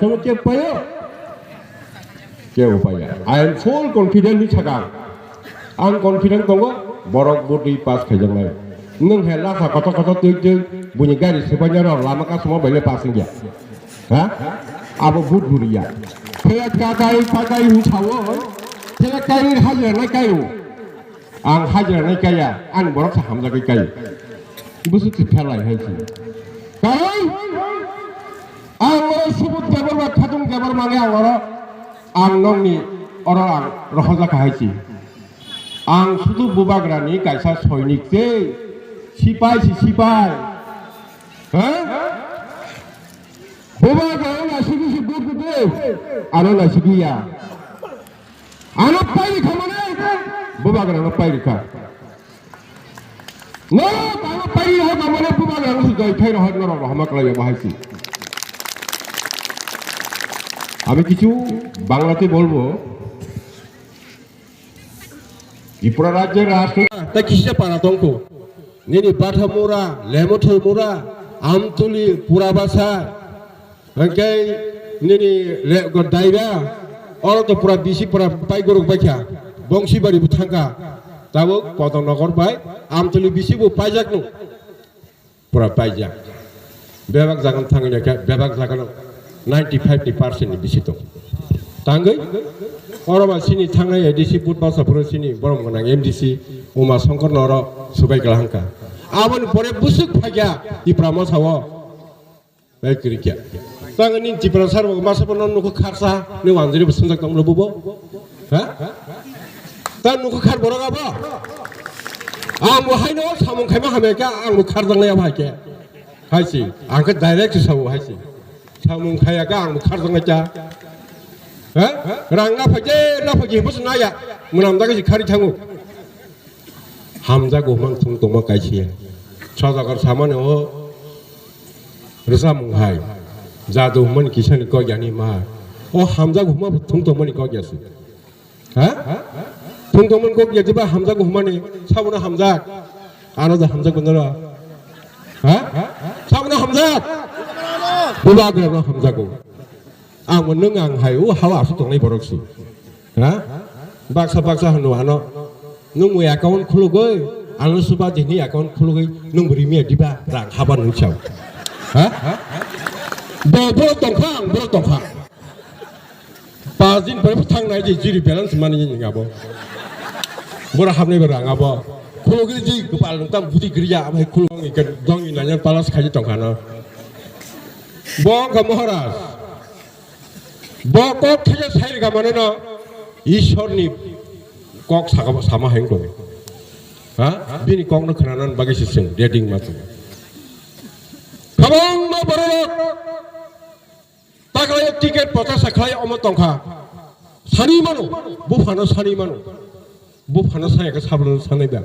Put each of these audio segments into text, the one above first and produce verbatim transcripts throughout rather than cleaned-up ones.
Sono ke payo? Ke upaya. I am full confident ni sakha. Ang confident tongo, borok vote ri pass khaijaknai. Nwng he lasa kotor kotor twi twi, buini gari swbaina rok lama kasuma baile pass wngya. Ha? Abo vote buriya. Thela kakai kakai hwn sawo, thela kai hajra nai kaio. Ang hajra nai kaya, ang borok sa hamjagwi kaio. Busu ti phelai hai si. Karon ang oro subut kebar ba khatung kebar mange ang oro ang nongni oro ang rohorjak hai si. Ang sudu bubagrani kaisa soinik se sipai si sipai. Ha? Bubagrani naisigi si good good. Ano naisigi ya. Ano pairi kha mane, bubagra no pairi kha. No, ano pairi ho kha mane bubagra no sujai thai rohor no rohor hama kalai bahai si. আমি কিছু বাংলাতে বলবো। ত্রিপুরা রাজ্যের রাষ্ট্র তা কিসে পারা তংকো? Nini Bathamura, Lemothoimura, Amtuli, Purabasa, hingke nini le-, go-, Daira, oro to pura bisi pura pai gorok baikha, Bongsibari bo thangkha, tabuk Kodongnogor bai Amtuli bisi bo paijak no, pura paijak. Bebak jagan thangwi naikha, bebak jagan ninety five ni percent ni bisi tong. Tangwi, oro ba sini thangnai A D C Budbasa phuru sini borom gwnang M D C Uma Shankar no oro subai kala hangkha. Aboni pore busuk phagya Tipra masa o. Bai kirikya. Tangwi ni Tipra sar bo masa bo no nukho kharsa ni wanjiri bo sungjak tong lo bubo. Ha? Ta nukho khar borok abo. Ang bo haino samung khaima hamya khe ang bo kharjaknai abo hai khe. Hai si, ang khe direct se sabo hai si. Samung khaya khe ang bo kharjaknai cha. Ha? Rang na phai je, na phai je, bus na ya. Mwnam da khe si khari thango. Hamjago hwnma thung tongma kaisa ya. Sojagar samani o rwchapmung hai. Jadu hwnmani kisani kok yani ma. O hamjago hwnma thung tongmani kok ya si. Ha? Thung tongmani kok ya diba hamjago hwnmani. Sabono hamjak. Ano da hamjak bono ra. Ha? Sabono hamjak. Bubagrano hamjago. Ang bo nwng ang hai o hao aswk tongnai borok si. Ha? Baksa baksa hwnwi ano. Nwng bo account khulugwi, ano suba jini account khulugwi, nwng bo rimya diba rang haba nwng sao. Ha? Bo borok tongkha, ang borok tongkha. Pas din pore bo thangnai di zero balance mani ni abo. Borok habnai bo rang abo. Khulugwi di gopal nwng tam buti griya, abo hai khulugwi dongni nanya palas khaji tongkha no. Bo wngkha Maharaj. Bo kok thaiya sai rwkha mane no Ishwar ni kok saka sama hai wngkha. Ha? Bini kok no khwna bagwi se chwng reading ma chwng. Kwbangma borok taklai ticket protest khlai omo tongkha. Sani mano, buphano sani mano. Buphano saya khe sablo sanai ba.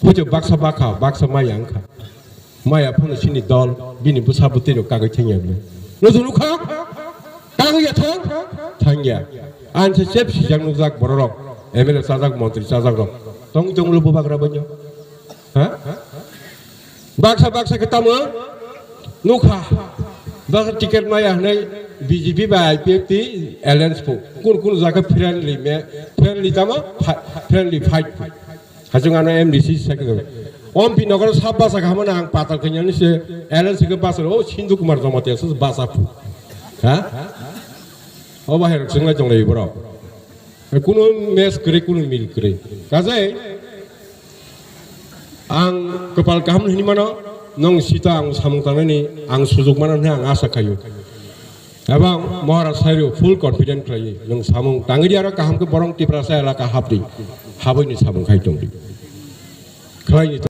Hojo baksa bakha, baksa maya wngkha. Maya phano chini dol, bini bwsa bwtwi rok kagwi thangya bwle. Nujunu kha? Kagwi ya thang? Thangya. Ang se chep sijak nukjak bororok, M L A chajak, montri chajak rok. Tong tong lo bubagra banyo. Ha? Baksa baksa khe tamo nukha. Baksa ticket maya hwnwi B J P bai I P F T alliance phu. Kun kun jaga friendly me, friendly tamo, fa-, friendly fight phu. Hachung ano M D C secretary. Om pi nogor sab basa khamana ang patal kanya ni se alliance ke basa o Sindhu Kumar Jamatia se basa phu. Ha? O bahai rok chunglai chonglai borok. Kuno match kwrwi, kuno mil kwrwi. Kajai ang kwpal kaham hinwi mano, nwng sita ang samung tangnani ang sujuk mano hwnwi ang asa khaio. Ebang Maharaj Sairu full confident khlaiwi nwng samung tangwi di aro kaham khe borong Tiprasa elaka hapdi, habwi ni samung khai tongdi. Khlaini